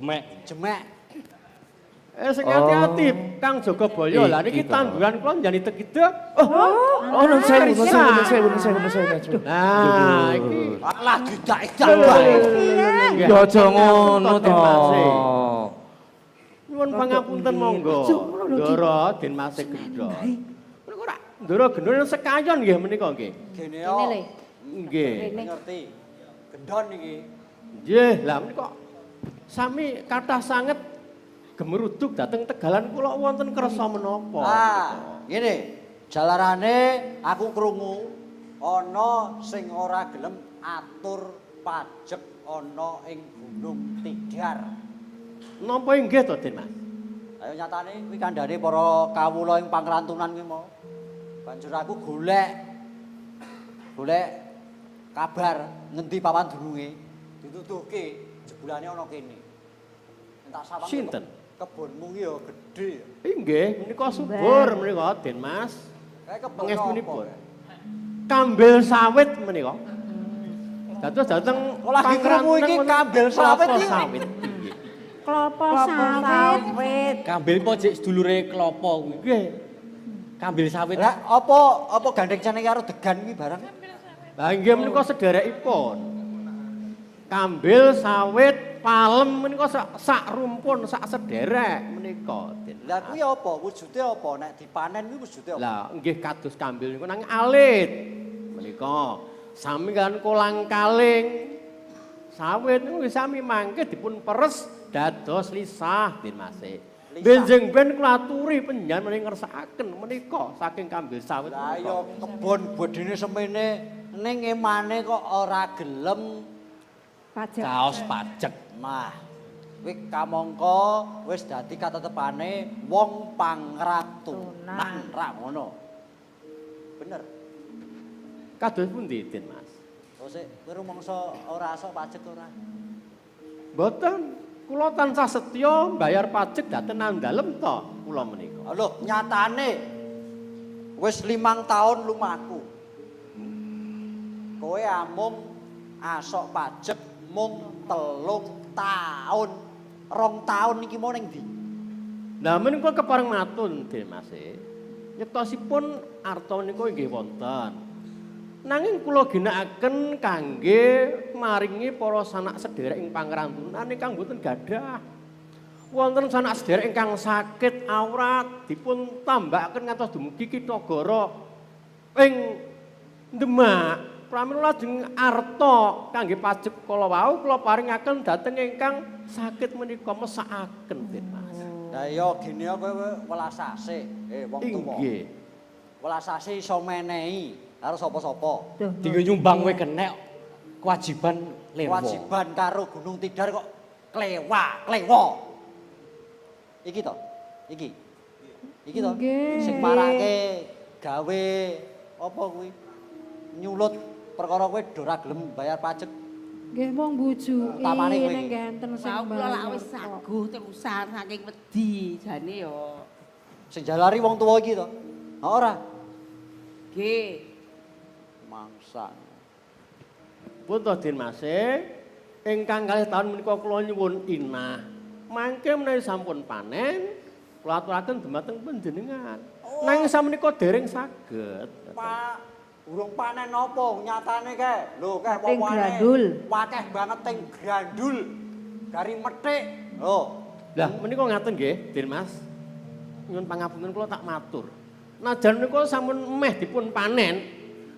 Jemek. Jemek. Sing ati-ati Kang Jogobaya. Lah niki tanduran kula njani tekidek. Oh, nun sewu, nun sewu, nun sewu, nun sewu, nun sewu, nun sewu. Nah, iki Alah didak-idak wae. Ya aja ngono to. Nyuwun pangapunten monggo. Ndara Den Mase Gendhot. Menika ora Ndara gendhot sekayon nggih menika nggih. Gene Ini yo. le. Nggih. Ngerti. Gendon iki. Nggih, lah menika sami kathah sanget gemeruduk dhateng tegalan kula wonten kersa menapa. Ah, ngene. Jalarane aku krungu ana sing ora gelem atur pajek ana ing Gunung Tidar. Napa inggih to, Den Mas? Ayo nyatane kuwi kandhane para kawula ing pangrantunan kuwi mau. Banjur aku golek golek kabar ngendi papan dununge, dituduhke jebulane ana kene. Entak sawang Sinten? Kebonmu ki ya gedhe. Inggih, menika subur menika Den Mas. Kae kebon Pangestunipun. apa? Kambil sawit menika. Dados dhateng Kok lagi krungu iki kambil sawit iki. iki? Sawit. Nggih. Klopo sawit. Kambil po jek sedulure klopo kuwi. Nggih. Kambil sawit. Lah apa apa gandeng ceneng karo degan kuwi barang? Lah nggih menika sederekipun. Kambil sawit palem menika sak rumpun sak sederek menika. Den. Lah kuwi apa? Wujude apa? Nek dipanen kuwi wujude apa? Lah nggih kados kambil niku nang alit menika. Sami kan kolang-kaling sawit niku nggih sami mangke dipun peres dados lisah Den Mase. Lisah. Benjing ben kula aturi panjenengan menika ngersakaken menika saking kambil sawit. Lah menika. ya kebon bodine semene ning emane kok ora gelem Pajak. Kaos pajek. Nah, kuwi kamangka wis dadi katetepane wong pangratunan ra ngono. Bener. Kados pundi Den Mas? Oh sik, kowe rumangsa ora asok pajek ora? Mboten, kula tansah setya mbayar pajek dhateng nang dalem to kula menika. Lho, nyatane wis 5 taun lumaku. Kowe amung asok pajek mung 3 taun. 2 taun iki mau ning ndi? Lah menika kepareng matun Den Mas. Nyektosipun arta menika inggih wonten. Nanging kula ginakaken kangge maringi para sanak sederek ing pangrantunan ingkang boten gadah. Wonten sanak sederek ingkang sakit awrat dipun tambakaken ngantos dumugi Kitagara ing Demak. Pramila lajeng arta kangge pajek kala wau kula paringaken dhateng ingkang sakit menika mesakaken Den Mas. Lah ya gene kowe welas asih, wong tuwa. Inggih. Welas asih iso menehi karo sapa-sapa. Dinggo nyumbang kowe kenek kewajiban lewo. Kewajiban karo Gunung Tidar kok klewa, klewo. Iki to. Iki. Iki to. Sing marake gawe apa kuwi? Nyulut perkara kowe do ora gelem bayar pajek. Nggih wong bujuki Utamane kowe ning iki. enten sing Wau kula lak wis bayar kok. saguh terusan saking wedi jane yo. Sing jalari wong tuwa iki to. Ha ora? Nggih. Mangsa. Pun to Den Mase, ingkang kalih taun menika kula nyuwun inah. Mangke menawi sampun panen, kula aturaken dumateng panjenengan. Nanging samenika dereng saged. Pak, urung panen apa nyatane kae? Lho, kae Ting woh-wohane. grandul. Wakeh banget ting grandul. Gari methik. Lho, Lah menika ngaten nggih, Den Mas. Nyuwun pangapunten kula tak matur. Najan menika sampun meh dipun panen,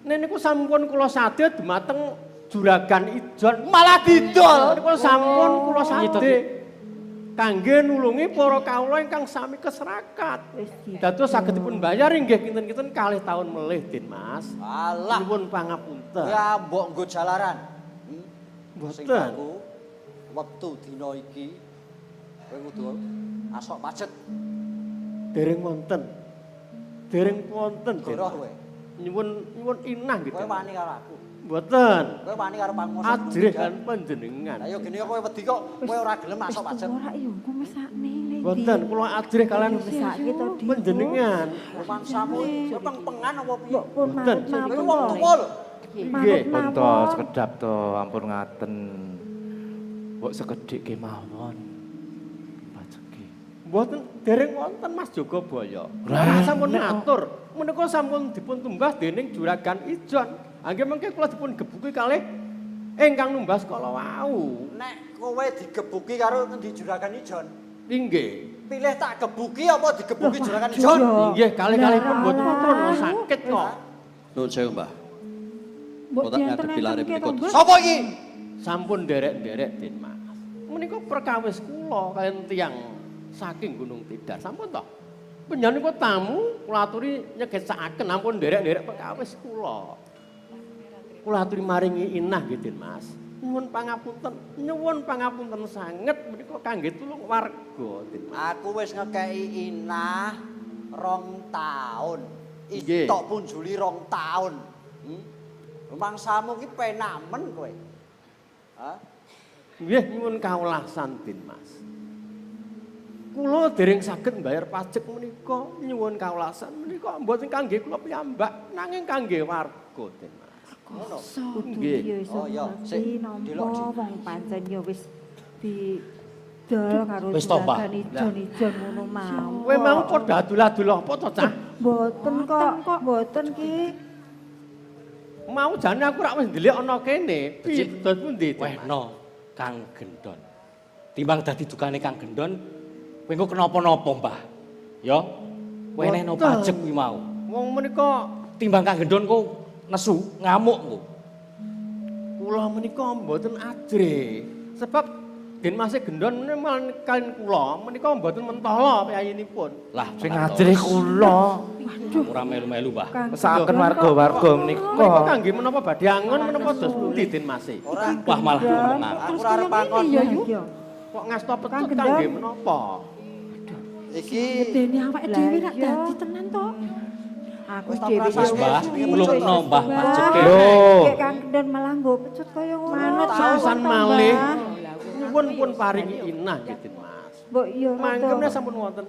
niku sampun kula sade dumateng juragan ijon malah didol. Niku sampun kula sade kangge nulungi para kawula ingkang sami keserakat. Wis di- Dados saged dipun bayar inggih kinten-kinten kalih taun melih Den Mas. Alah, Nyuwun pangapunten. ya mbok nggo jalaran. Hmm? Sing Mboten. baku wektu dina iki kowe kudu asok pajek Dereng wonten. Dereng wonten Den. goroh Mas. kowe. Nyuwun nyuwun inah nggih. Kowe Den. wani karo aku. Mboten. Kowe wani karo panguwasa. Ajrih kan panjenengan. Lah ya gene kowe wedi kok kowe ora gelem Wis asok pajek. tuwa rak yo engko mesakne le. Mboten kula ajrih kalian Mesake to Dik. panjenengan. Rumangsamu kowe pengpengan apa piye? Mbok pun Mboten. manut Kowe mawon. wong tuwa lho. Nggih. Pun to mawon. sekedap to, ampun ngaten. Mbok sekedhik kemawon. Mboten dereng wonten Mas Jogobaya. Lah sampun matur, menika sampun dipun tumbas dening Juragan Ijon. Angge mengke kula dipun gebuki kalih ingkang numbas kala wau. Nek kowe digebuki karo ngendi Juragan Ijon? Inggih. Pilih tak gebuki apa digebuki Juragan Ijon? Inggih, kalih-kalihipun mboten purun sakit kok. Nuwun sewu, Mbah. Mbok Kok tak ngadepi lare dienten-entenke to, menika. Mbah. Sopo iki? Sampun derek-derek Den Mas. Menika perkawis kula kaliyan tiyang saking Gunung Tidar. Sampun toh? Panjenengan tamu kula aturi nyegesakaken ampun derek-derek perkawis kula. Kula aturi maringi inah nggih Den Mas. Nyuwun pangapunten, nyuwun pangapunten sanget menika kangge tulung warga Den Mas. Aku wis ngekeki inah 2 taun. Nggih. Tok punjuli 2 taun. Rumangsamu ki penak men kowe. Hah? Nggih nyuwun kawelasan Den Mas. Kula dereng saged mbayar pajak menika, nyuwun kawelasan menika mboten kangge kula piyambak nanging kangge warga Den Mas. Ngono. Kudu Nggih. ya iso Oh, iya. ngerti Sik, nampa delok, Dik. wong pancen ya wis didol karo Wis to, Mbah. juragan ijon-ijon ngono mau. Kowe mau padha adul-adul apa to, Cah? Mboten kok, mboten ki. Mau jane aku rak wis ndelik ana kene. Piye dos pundi? Den Mas? Wehno Kang Gendon. Timbang dadi dukane Kang Gendon, kowe engko kenapa-napa, Mbah. Ya. Wenehno Mboten. pajek kuwi mau. Wong menika Timbang Kang Gendon kok nesu, ngamuk kok. kula menika mboten ajrih. Sebab Den Mas Gendon menika kalian kula menika mboten mentala piyayinipun. Lah, Sing ajrih kula. Ora melu-melu, Mbah. Kang Mesakaken Gendon kok. warga-warga Menika menika. kangge menapa badhe angon menapa dos pundi Den Mas? Ora. Wah, malah ngomong aku. Aku ora arep angon. Iya yo. Kok ngasta Kang pecut Gendon. kangge menapa? Iki Dene awake dhewe rak dadi tenan to. Aku Wis tak dhewe perasaan Wis, Mbah, ulungno, Mbah, pajeke. Lho. Kek Kang Gendon malah nggo pecut kaya ngono. Manut pisan malih. Nyuwun pun paringi inah nggih Den Mas. Mbok iya Mangkene sampun wonten.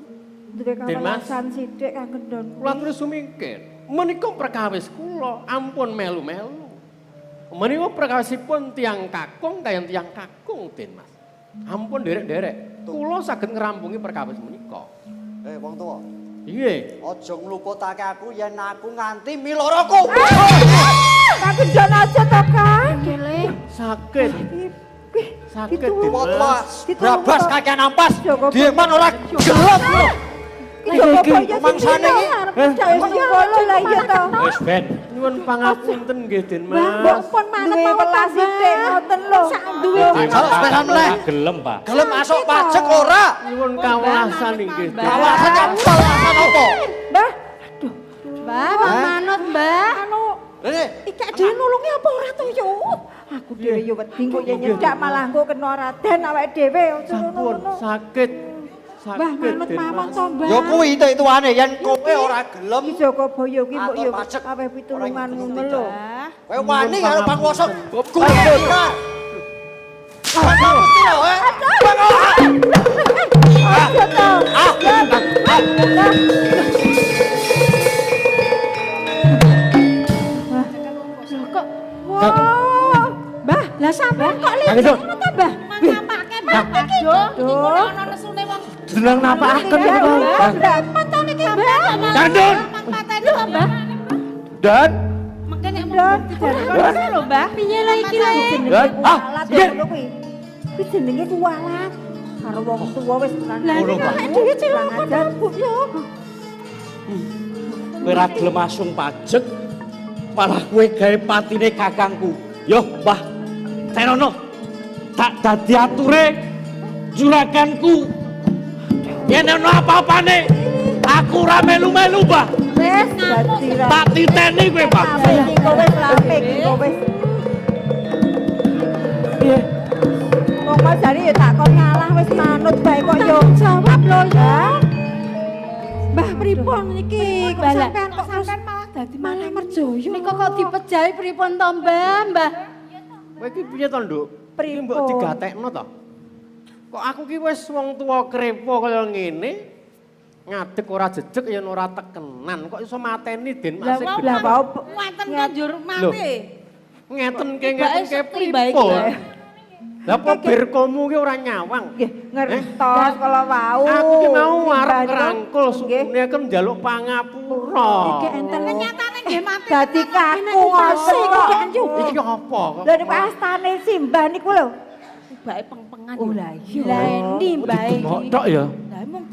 duwe Den Mas. kawelasan sithik Kang Gendon. Kula terus sumingkir. Menika perkawis kula ampun melu-melu. Menika perkawisipun tiyang kakung kaliyan tiyang kakung Den Mas. Ampun derek-derek. Kula saged ngrampungi perkawis menika. Wong tuwa, Nggih. aja ngluputake aku yen aku nganti miloroku. Kang Gendon aja to, Kang. Sakit. Sakit Den Tuwa-tuwa Mas. brabas kakean ampas. Dieman ora gelem lho. Iki Rumangsane iki. Wis lah iya to. Wis ben. Nyuwun pangapunten nggih Den Mbah, mbok Mas. pun manut duwe welas sithik ngoten lho. Sak duwe Jaluk sepeda meneh. Gelem, Pak. Gelem masuk pajak ora? Nyuwun kawelasan nggih Den. Kawasan kawasan apa? Mbah, Mbah, manut, Mbah. anu Rene, iki dhewe nulungi apa ora to yo? Aku dhewe yo wedi kok yen nyedak malah engko kena raden awake dhewe aja Sampun ngono-ngono. sakit. Mbah Sakit manut Den mawon Mas. to, Mbah. ya kuwi itu-ituane yen kowe ora gelem Iki Jogobaya ki mbok Atur yo pajak. aweh pitulungan Ora ngono lho. Kowe wani karo panguwasa kuwi ora. Panguwasa mesti lho, eh. Panguwasa. Aja to. Lho kok Wah. Mbah, lah sampean kok Kang Gendon. ngono to, Mbah? Mangapake, Mbah. Iki kok ana nesune wong Jeneng napakaken Iya, niku. repot to niki, Mbah. Kang Gendon. Pateni to, Mbah. Dan Mengke nek mung lho, Mbah. Piye lho iki lho? Dan Ah, Kualat iya. ngono kuwi. Kuwi jenenge kualat. Karo wong tuwa wis kurang Lah Ngono, iki Mbah. awake dhewe cilaka to, Bu yo. Kowe ora gelem asung pajek, malah kowe gawe patine kakangku. Yo, Mbah. Tenono. Tak dadi ature juraganku. Yen ana apa-apane, aku ora melu-melu, Mbah. Wis dadi ra. Tak titeni kowe, Mbah. Iki kowe wis lampe iki kowe wis. Piye? Wong mau jare ya tak kon ngalah wis manut bae kok yo. Jawab lho ya. Mbah pripun iki? Kok sampean kok sampean malah dadi malah merjoyo. Nika kok dipejahi pripun to, Mbah? Mbah. Kowe iki piye to, Nduk? Iki mbok Pripun? digatekno to? Kok aku ki wis wong tuwa krepo kaya ngene, ngadeg ora jejeg yen ora tekenan, kok iso mateni Den Mas Lah, Lah wau Ngeten kan njur mati. Ngeten ke Tibake ngeten ke sekti bae iki. pripun? Lah apa birkomu ki ora nyawang? Nggih, ngertos kala wau. Aku ki mau arep Simbah ngrangkul Nggih. sukune aku njaluk pangapura. Iki enten Kenyataane nggih mati. Dadi kaku ngoten kok. Iki apa kok? Lha niku astane Simbah niku lho. Tibake peng-pengan. Oh lah iya. Lah endi Mbah iki? Demok tok ya. Lah mung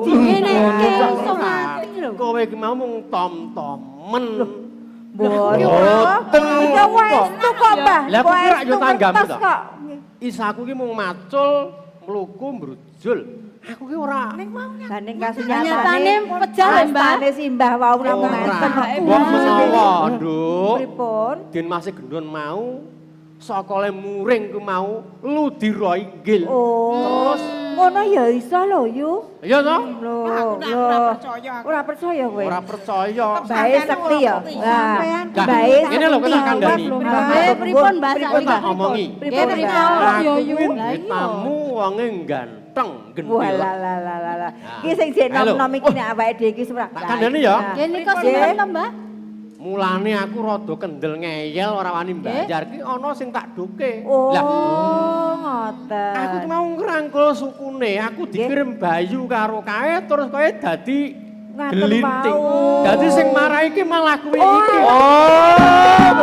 di Ngene iki iso mati lho. Kowe iki mau mung tom-tomen. Mboten. Boten. Iki waestu kok, Mbah. Lah, aku kira yo Waestu tanggamu ngertos to. kok. Isaku ki mung macul, mluku, mbrujul. Aku ki ora. Lah ning Nyatane kasunyatane pejah lho, Mbah. Astane Simbah wau namung Ora. enten kok. Mbok menawa, Nduk. Pripun? Den Mas Gendon mau sokole muring ku mau ludira inggil. Oh. Terus Ngono ya iso lho, Yu. iya toh? Lho, Aku nak lho. ora percaya aku. Ora percaya kowe. Ora percaya. Bae sekti ya. Lah, Lah, bae ngene lho, kowe tak kandhani. Eh, pripun, Mbah? Pripun, Tak omongi. Pripun, Nggih, Mbah? pripun? Aku Yo, Yu. kuwi Lah, duwe iya. tamu wonge ganteng, gendil. Walah lah lah lah lah. Iki sing jek Halo. nom-nom iki nek awake dhewe iki ora. Tak kandhani ya. Nggih nika sinten to, Mbah? Mulane aku rada kendel ngeyel ora wani mbayar ki ana sing tak duke. Oh, Lah, ngoten. aku ki mau ngrangkul sukune, aku dikirim Bayu karo kae terus kae dadi Ngaten gelinting. wau. Dadi sing marai ki malah kuwi iki. Oh.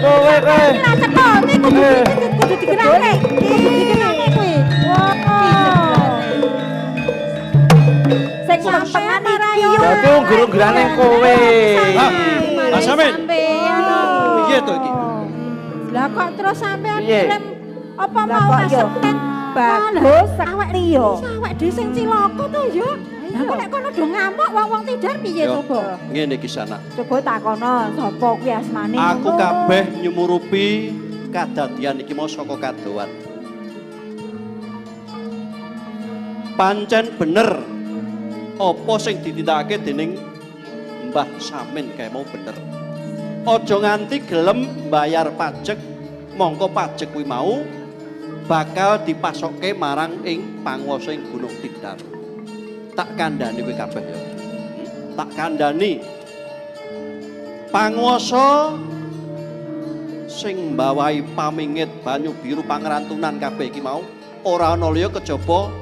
Kowe kowe. Ora cetone kudu kudu dikenake. Kudu dikenake kuwi. Sing sampean iki yo. Berarti wong guru-gurane kowe. Ah, Mas Amin. Sampeyan. Piye to iki? Lah kok terus sampean Piye? kirim apa Lah mau kok yo kasepen? Bagus sekti yo. Awake dhewe sing cilaka to ya. Lah kok nek kono do ngamuk wong-wong tidar piye Yo, to, Bo? ngene iki sana. Coba takono sapa kuwi asmane. Aku ngono. kabeh nyumurupi kadadian iki mau saka kadoan. Pancen bener apa sing ditindakake dening Mbah Samin kae mau bener. Aja nganti gelem bayar pajek, mongko pajek kuwi mau bakal dipasokke marang ing panguwasa ing Gunung Tidar. Tak kandhani kowe kabeh ya. Tak kandhani. Panguwasa sing mbawahi pamingit banyu biru pangrantunan kabeh iki mau ora ana liya kejaba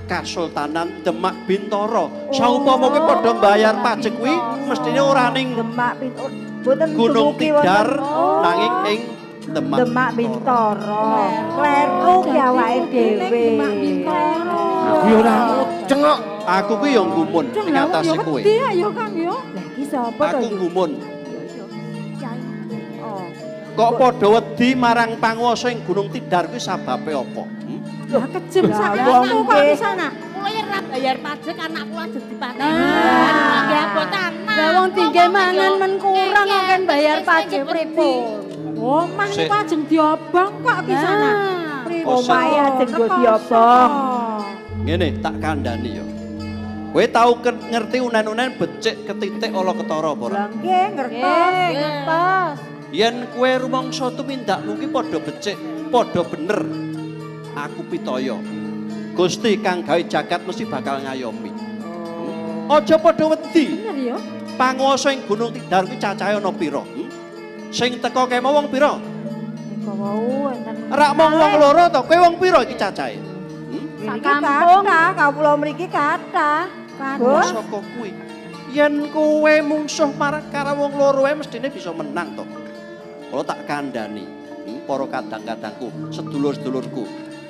Kasultanan Demak Bintara. Saupama kowe padha mbayar pajek kuwi mestine ora ning Demak Bintoro. Boten Gunung dumugi wonten- Tidar Oh. nanging ing Demak Demak Bintoro. Kleru ki awake dhewe. Demak Bintoro. Aku yo ora mudeng kok. Aku kuwi yo gumun Cung, ing lah wong atase yo kowe. wedi ya yo Kang yo. Lah iki sapa to Aku Yu? gumun. Oh. Kok padha wedi marang panguwasa ing Gunung Tidar kuwi sababe apa? Hmm? Lah kejem Lah, sak wong kok nggih. di sana. Kula yen ra bayar pajak anak kula ajeng dipateni. Nah. Nggih abotanan. Lah wong tingge mangan men kurang kok kan bayar pajak pripun. Omah Sik. niku ajeng diobong kok ki sana. Oh, sik. Omahe ajeng go diobong. Ngene tak kandhani yo. Kowe tau ngerti unen-unen becik ketitik ala ketara apa ora? Lah nggih ngertos. Ngertos. Yen kowe rumangsa tumindakmu ki padha becik, padha bener. Aku pitaya. Gusti kang gawe jagat mesti bakal ngayomi. Aja padha wedi. Bener ya. Panguwasa ing Gunung Tidar kuwi cacahe ana pira? Hmm? Sing teka kemo wong pira? Nika wau enten. Rak mung wong loro to, kowe wong pira iki cacahe? Hmm? Mriki Sakampung. kathah, kawula mriki kathah. Gus, Saka kuwi. Yen kowe mungsuh marang karo wong loro wae mestine bisa menang to. Kula tak kandhani, para kadang-kadangku, sedulur-sedulurku.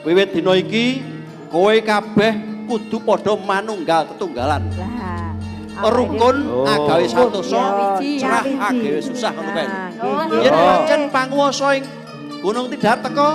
Wiwit dina iki kowe kabeh kudu padha manunggal tetunggalan. Lah. Rukun Oh. agawe santosa, Iya, cerah nyawiji. agawe susah ngono kae. Nah, Oh, nggih. Yen Oh. pancen panguwasa ing Gunung Tidar teko,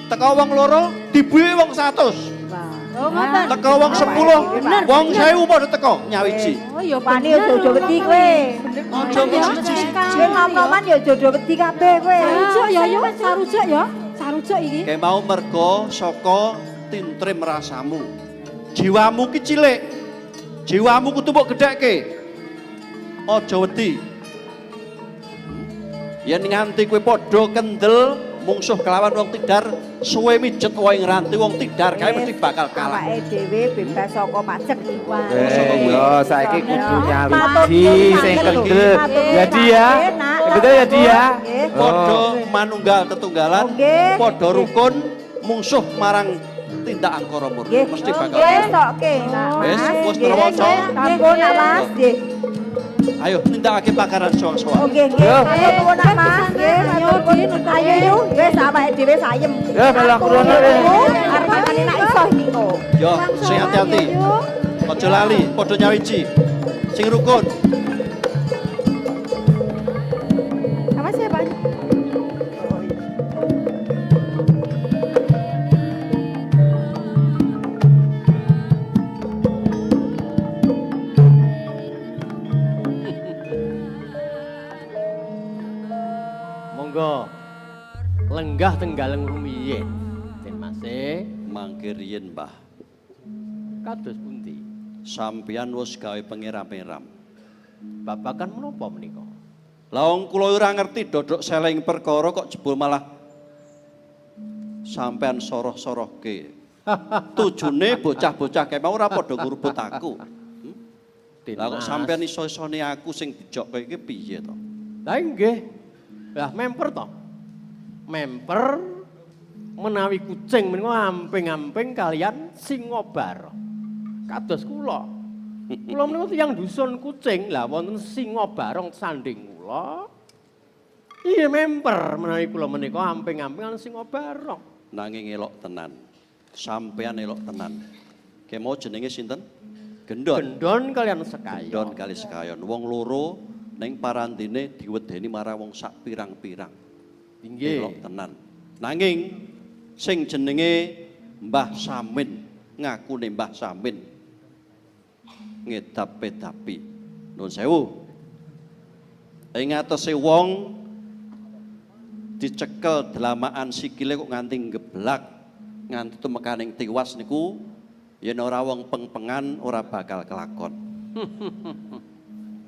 teko wong loro dibuwi wong 100. Wah. Oh, ngoten. Teko wong 10, wong 1000 padha teko nyawiji. Oh ya Wani aja wedi kowe. Aja Bener, mung siji-siji. Kowe nom-noman ya aja wedi kabeh kowe. Sarujuk ya yo, sarujuk ya. Sarujuk iki. Kayak mau mergo saka tintrim rasamu. Jiwamu ki cilik. Jiwamu kudu mbok gedhekke. Aja wedi. Yen nganti kowe padha kendel mungsuh kelawan wong Tidar, suwe mijet wae ngranti wong Tidar kae mesti bakal kalah. Awake dhewe bebas saka pajak. Eh, yo saiki kudu nyawiji sing kendel. Jadi ya, Betul ya, Di ya? Nggih. Padha manunggal tetunggalan, Nggih. padha rukun mungsuh marang tindak angkara murka. Nggih. Mesti bakal. Nggih, tokke, Nak Mas. Wis, wis Nggih. terwaca. Sampun, Nak Mas. Nggih. Ayo nindakake pakaran sowan-sowan. Oke, nggih. Matur nuwun, Nak Mas. Nggih, matur nuwun. Ayo yu, wis awake dhewe sayem. Ya, malah aku rono, ya. Arep makane nak iso iki kok. Yo, sing hati-hati. Aja lali, padha nyawiji. Sing rukun. Awas ya, Pak. Monggo lenggah tenggaleng rumiyin. Den Mase Mangke riyin, Mbah. kados pundi? Sampeyan wis gawe pengeram-eram. Babagan menapa menika? Lah wong kula ora ngerti dodok seleng perkara kok jebul malah sampean soroh-sorohke. Tujune bocah-bocah kae mau ora padha ngurubut aku. Den Lah kok Mas. sampean iso-isone aku sing dijokke iki piye to? Lah nggih. Lah memper to. Memper menawi kucing menika amping-amping kalian singa barong. Kados kula. Kula menika tiyang dusun kucing, lah wonten singa barong sanding kula. Iya memper menawi kula menika amping-amping kalian singa barong. Nanging elok tenan. Sampean elok tenan. Kae mau jenenge sinten? Gendon. Gendon kalian sekayon. Gendon kali sekayon. Wong loro ning parantine diwedeni marang wong sak pirang-pirang. Nggih. Elok tenan. Nanging sing jenenge Mbah Samin, ngakune Mbah Samin ngedap-edapi. Nuwun sewu. Ing atase wong dicekel dlamaan sikile kok nganti ngeblak, nganti tumekaning tiwas niku yen ora wong pengpengan ora bakal kelakon.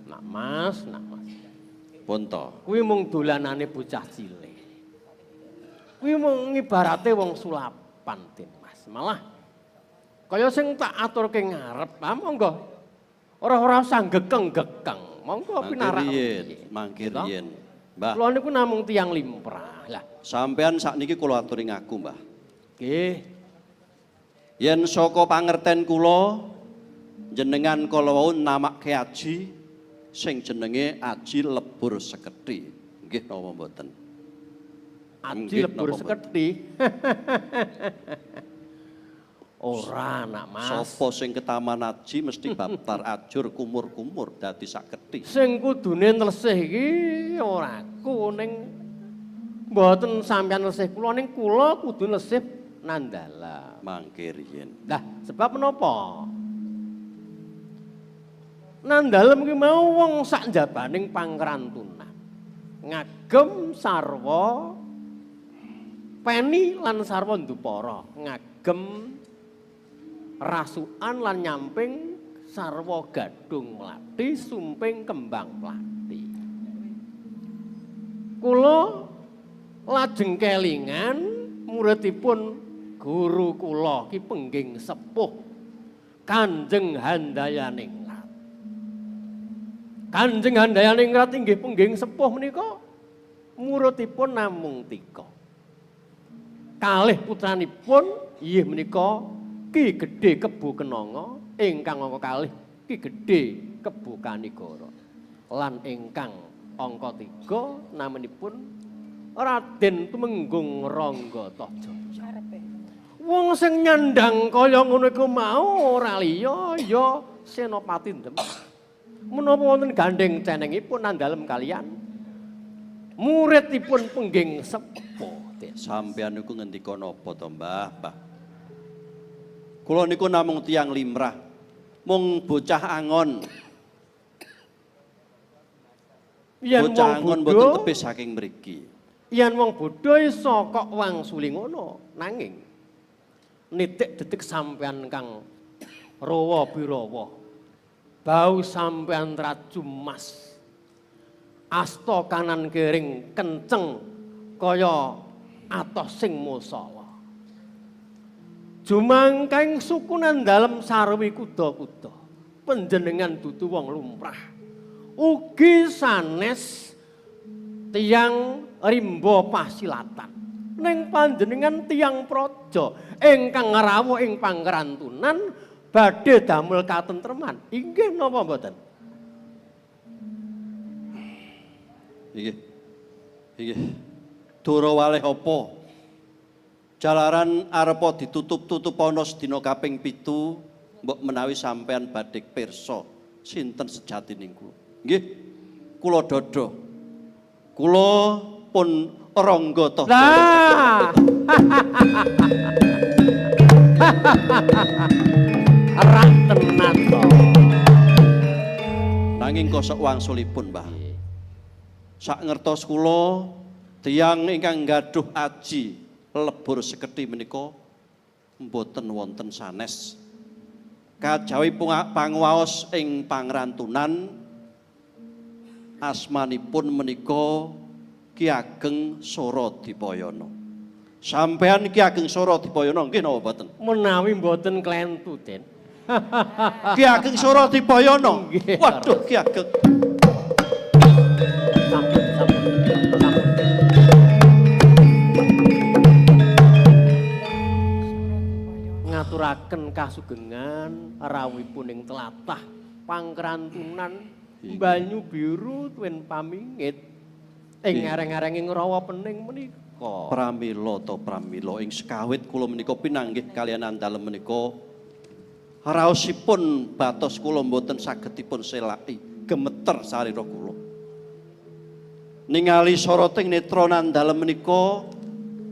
Nak Mas, nak Mas. Pun to. Kuwi mung dolanane bocah cilik. Kuwi mung ngibarate wong sulapan, Den Mas. Malah kaya sing tak aturke ngarep, ah monggo. Ora-ora usah gekeng-gekeng. Monggo Mangke pinarak. riyin, mangke Toh? riyin. Mbah, Kula niku namung tiyang limrah. Lah, sampean sakniki kula aturi ngaku, Mbah. nggih. Yen saka pangerten kula jenengan kala wau namake aji sing jenenge aji lebur sekethi. Nggih napa mboten? Aji Nggih, lebur napa mboten? sekedhi. Ora nak Mas. Sapa sing ketaman aji mesti babtar ajur kumur-kumur dadi sakethi. Sing kudune nlesih iki ora aku ning mboten sampeyan lesih kula ning kula kudu lesih nandala. Mangke riyin. Lah, sebab menapa? Nandalem ki mau wong sak njabaning pangrantunan. Ngagem sarwa peni lan sarwa ndupara, ngagem rasukan lan nyamping sarwa gadung mlati sumping kembang mlati. Kula lajeng kelingan muridipun guru kula Ki Pengging Sepuh Kanjeng Handayaningrat. Kanjeng Handayaningrat inggih Pengging Sepuh menika muridipun namung tiga. Kalih putranipun inggih menika Ki Gedhe Kebo Kenanga ingkang angka kalih Ki Gedhe Kebo Kanigara lan ingkang angka 3 namanipun Raden Tumenggung Rangga Tajaya. Wong sing nyandang kaya ngono iku mau ora liya ya Senopati Demak. Menapa wonten gandeng cenengipun nandalem kalian muridipun Pengging Sepuh. Sampeyan niku ngendika napa to, Mbah? Mbah. Kula niku namung tiyang limrah. Mung bocah angon. Yen Bocah wong angon mboten bodho, tebih saking mriki. yen wong bodho iso kok wangsuli ngono, nanging nitik detik sampean kang rawa birawa. Bau sampean traju mas. Asta kanan kering kenceng kaya atos sing musala. Jumangkaing sukunan dalem sarwi kuda-kuda. Panjenengan dudu wong lumrah. Ugi sanes Tiyang rimba pasilatan. Ning panjenengan tiyang praja ingkang ngrawuh ing pangrantunan badhe damel katentreman. Inggih napa mboten? Inggih. Inggih. Dora waleh apa? Jalaran arepa ditutup-tutup ana sedina kaping 7, mbok menawi sampean badhe pirsa sinten sejatining kula. Nggih. Kula dodho. Kula pun Rangga Toh. Lah. Rak tenan to. Nanging kosok wangsulipun, Mbah. Sak ngertos kula tiyang ingkang gaduh aji lebur sekedhi menika mboten wonten sanes. Kajawi panguwaos ing pangrantunan asmanipun menika Ki Ageng Suradipayana. Sampean Ki Ageng Suradipayana nggih napa mboten? Menawi mboten klentu, Den. Ki Ageng Suradipayana. Waduh, Ki Ageng. Sampun, sampun, sampun. Ngaturaken kasugengan rawuhipun ing tlatah pangrantunan banyu biru tuwin pamingit ing areng-arenging rawa pening menika. Pramila to pramila ing sekawit kula menika pinanggih kaliyan andalem menika raosipun batos kula mboten saged dipun selaki, gemeter sarira kula. Ningali soroting netra nandalem menika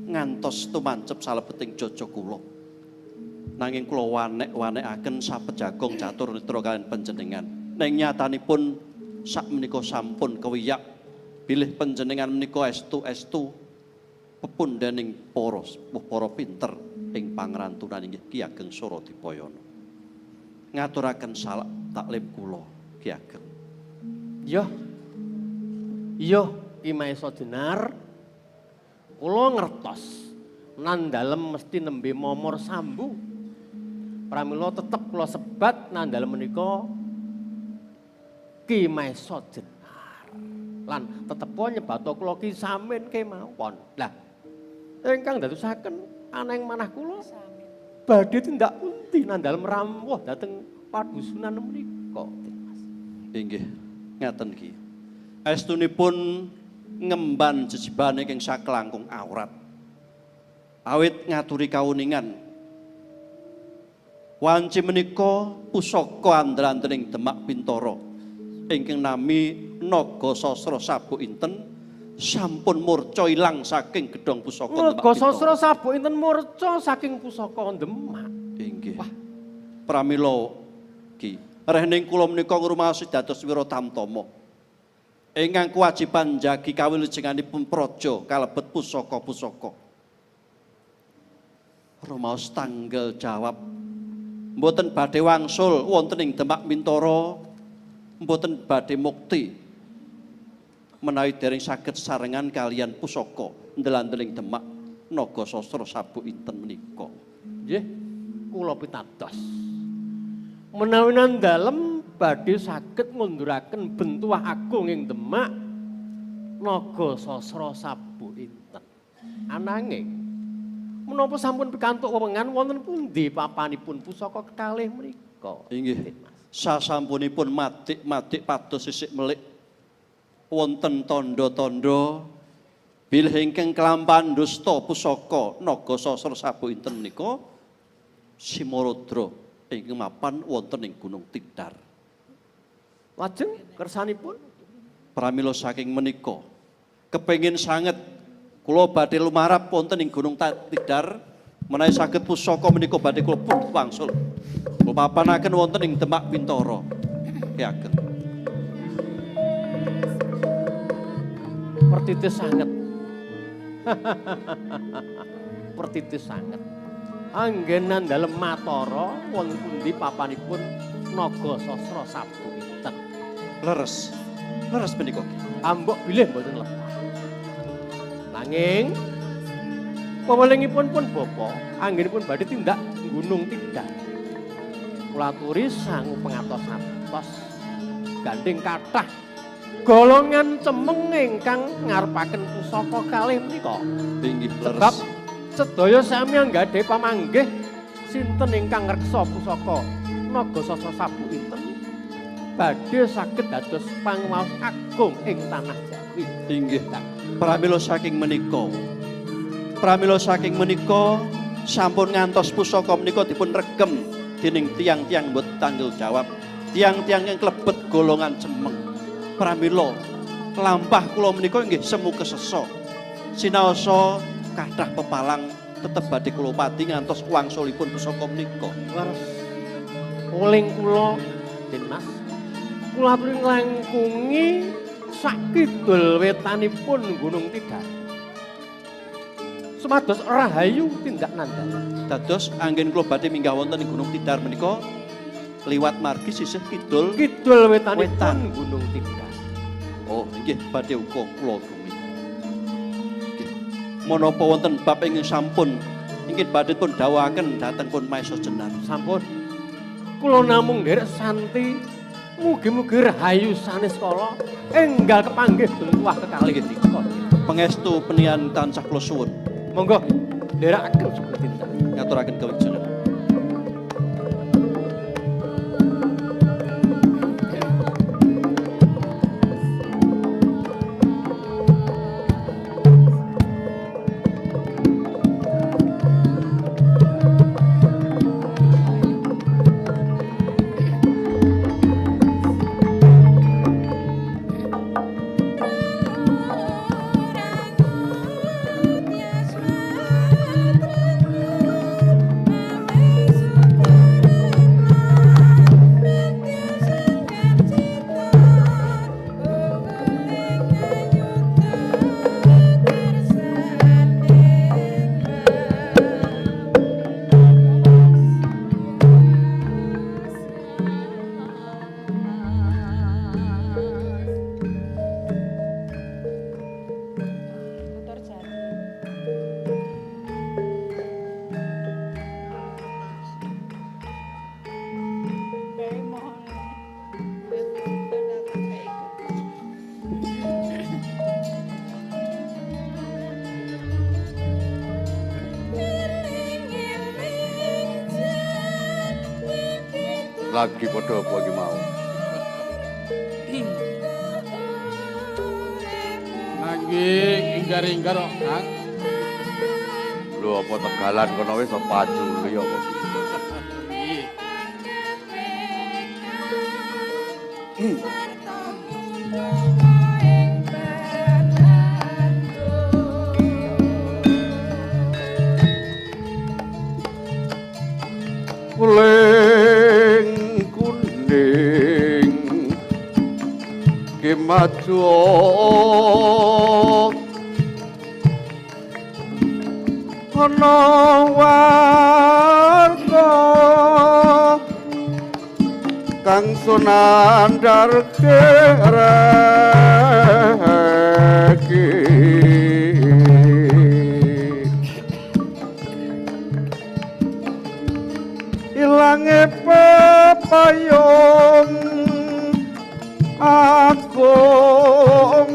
ngantos tumancep salebeting jaja kula. Nanging kula wanek-wanekaken sapejagong catur netra kaliyan panjenengan. Ning nyatanipun sak menika sampun kewiyak bilih panjenengan menika estu-estu pepundhening para pinter ing pangrantunan inggih Ki Ageng Suradipayana. Ngaturaken salak taklim kula Ki Ageng. Yo. Yo Ki Maesa Jenar, kula ngertos nan dalem mesti nembe momor sambu. Pramila tetep kula sebat nan dalem menika Ki Maesa Jenar. Lan tetepo nyebato kula Ki Samin kemawon. Lah ingkang dadosaken aneng manah kula badhe tindak pundi nan dalem rawuh dhateng padusunan menika. Inggih, ngaten Ki. Estunipun ngemban jejibane ing saklangkung awrat. Awit ngaturi kauningan wanci menika pusaka andel-andeling Demak Bintara ingkang nami Naga Sasra Sabuk Inten sampun murca ilang saking gedhong pusaka Demak. Naga Sasra Sabuk Inten murca saking pusaka Demak. Inggih. Wah, pramila Ki, rehning kula menika ngrumaosi dados Wiratamtama ingkang kewajiban njagi kawilujenganipun praja kalebet pusaka-pusaka. Rumaos tanggal jawab mboten badhe wangsul wonten ing Demak Bintara, mboten badhe mukti menawi dereng saged sarengan kaliyan pusaka ndelandeling Demak Naga Sasra Sabuk Inten menika. Nggih, kula pitados. Menawi nandalem badhe saged ngunduraken bentuah agung ing Demak Naga Sasra Sabuk Inten. Ananging menapa sampun pikantuk wewengan wonten pundi papanipun pusaka kekalih menika? Inggih. Sasampunipun madik-madik pados sisik melik wonten tandha-tandha bilih ingkang kelampahan dusta pusaka Naga Sasra Sabuk Inten menika Simarudra ingkang mapan wonten ing Gunung Tidar. Lajeng kersanipun pramila saking menika kepengin sanget kula badhe lumarap wonten ing Gunung Tidar menawi saged pusaka menika badhe kula pundhut wangsul. Kula papanaken wonten ing Demak Bintara. Ki Ageng. Pertitis sanget. Pertitis sanget. Anggenan dalem Matara wonten pundi papanipun Naga Sasra Sabuk Inten. Leres. Leres menika Ki. Ambok bilih mboten lepas. Nanging pewelingipun pun bapa anggenipun badhe tindak Gunung Tidar. Kula aturi sangu pengatos-atos gandeng kathah Golongan cemeng ingkang ngarepaken pusaka kalih menika. Inggih leres. Sebab sedaya sami anggadhahi pamanggih sinten ingkang ngreksa pusaka Naga Sasra Sabuk inten badhe saged dados panguwaos agung ing tanah Jawi. Inggih. Pramila saking menika. Pramila saking menika sampun ngantos pusaka menika dipun regem dening tiyang-tiyang mbot tanggung jawab. Tiyang-tiyang yang klebet golongan cemeng. Pramila lampah kula menika inggih semu kesesa. Sinaosa kathah pepalang tetep badhe kula pati ngantos wangsulipun pusaka menika. Leres. Uling kula Den Mas. Kula aturi nglangkungi sakidul wetanipun Gunung Tidar. Supados rahayu tindak nandhang. Dados anggen kula badhe minggah wonten ing Gunung Tidar menika liwat margi sisih kidul kidul wetanipun wetan. Gunung Tidar. Oh, inggih badhe uga kula gumi. Nggih. Menapa wonten bab ingkang sampun inggih badhe pun dawuhaken dhateng pun Maesa Jenar. Sampun. Kula namung nderek santi mugi-mugi rahayu sanes kala enggal kepanggih bentuah kekalih menika. Pangestu penihan tansah kula suwun. Monggo nderekaken sugeng dinten. Ngaturaken kawijayan. Lagi padha apa iki mau? Nanging inggar-inggar kok, Kang. Lho apa tegalan kono wis paculi apa piye? Kuling kuning kemajuan ana warga kang sunandar kereki ilange pepayung agung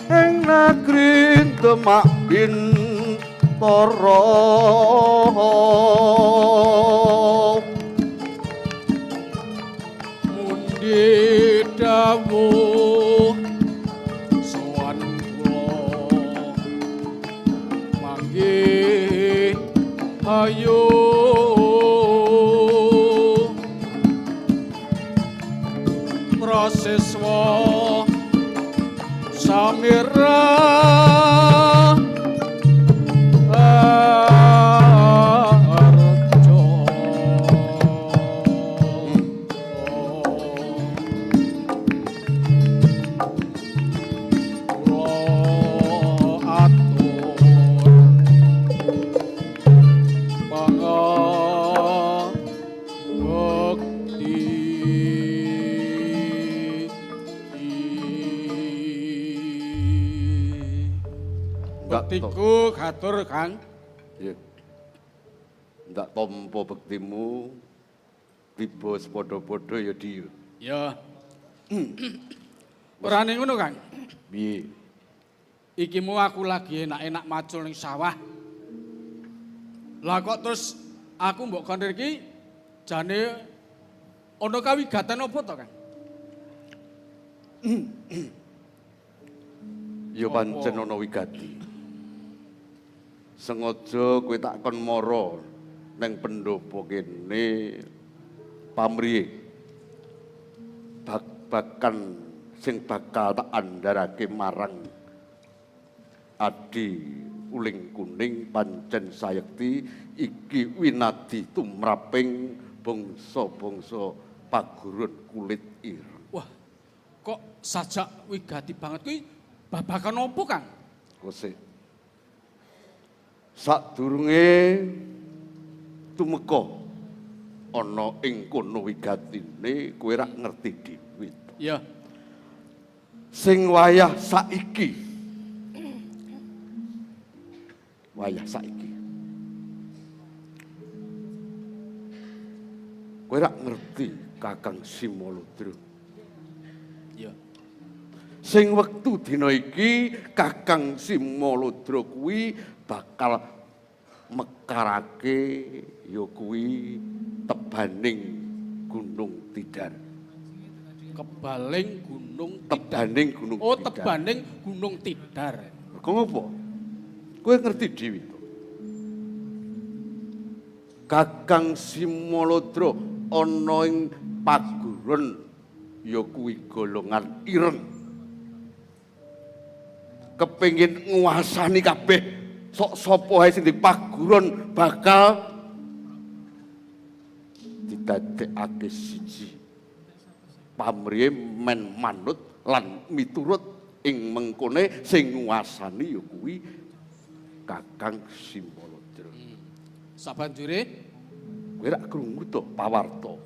ing negeri Demak Bintara Mundi dawuh sowan kula manggih ayo praseswa samira arjo kula atur pangabekti. Bektiku katur, Kang. Nggih. Ndak tampa bektimu Tiba padha-padha ya Di. Ya. Ora ning ngono, Kang. Piye? Iki mau aku lagi enak-enak macul ning sawah. Lah kok terus aku mbok kon iki jane ana kawigatan apa to, Kang? Ya pancen ana wigati. Sengaja kowe tak kon mara nang pendopo kene pamriye. Bak-bakan sing bakal tak andharake marang Adi Uling Kuning pancen sayekti iki winadi tumraping bangsa-bangsa pagurun kulit ireng. Wah, kok sajak wigati banget kuwi babagan opo, Kang? Kosek. Sadurunge tumeka ana ing kono wigatine kowe rak ngerti dhewe to. Iya. Sing wayah saiki. Wayah saiki. Kowe rak ngerti Kakang Simoludra. Iya. Sing wektu dina iki Kakang Simoludra kuwi bakal mekarake ya kuwi tebaning Gunung Tidar. Kebaling Gunung Tidar. Tebaning Gunung Oh, Tidar. tebaning Gunung Tidar. Mergo ngopo? Kowe ngerti dhewe to. Kakang Simoludra ana ing paguron ya kuwi golongan ireng. Kepengin nguasani kabeh sok sapa wae sing dipaguron bakal didadekake siji. Pamrihe men manut lan miturut ing mengkone sing nguasani ya kuwi Kakang Simoludra. Sabanjure kowe rak krungu to pawarta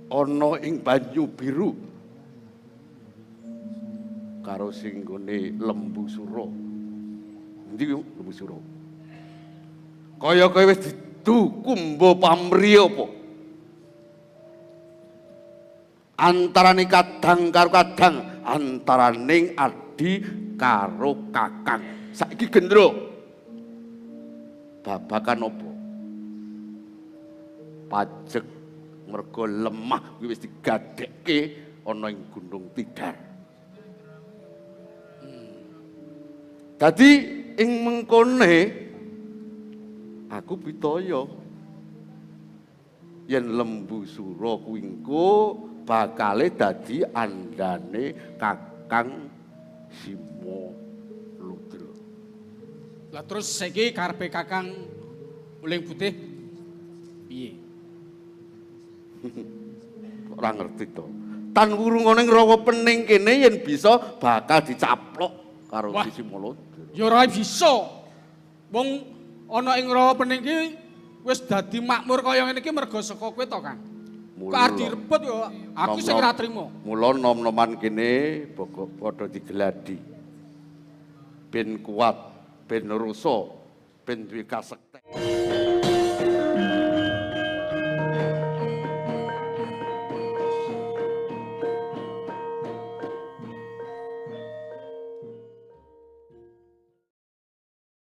ana ing banyu biru karo sing nggone Lembu Sura. Endi kuwi Lembu Sura? Kaya kowe wis didu kumba pamrihe apa? Antarane kadang karo kadang, antaraning adi karo kakang. Saiki gendro. Babakan apa? Pajek mergo lemah kuwi wis digadekke ana ing Gunung Tidar. Dadi ing mengkone aku pitaya yen Lembu Sura kuwi engko bakale dadi andane Kakang Simoludra. Lah terus saiki karepe Kakang Uling Putih piye? Ora ngerti to. Tan wurungane ngrawa pening kene yen bisa bakal dicaplok karo Simoludra. Ya ora bisa. Wong ana ing rawa pening ki wis dadi makmur kaya ngene iki mergo saka kowe to, Kang. Kok arep direbut ya aku sing ora trimo. Mula nom-noman kene padha digeladi. Ben kuat, ben rasa, ben duwe kasekten.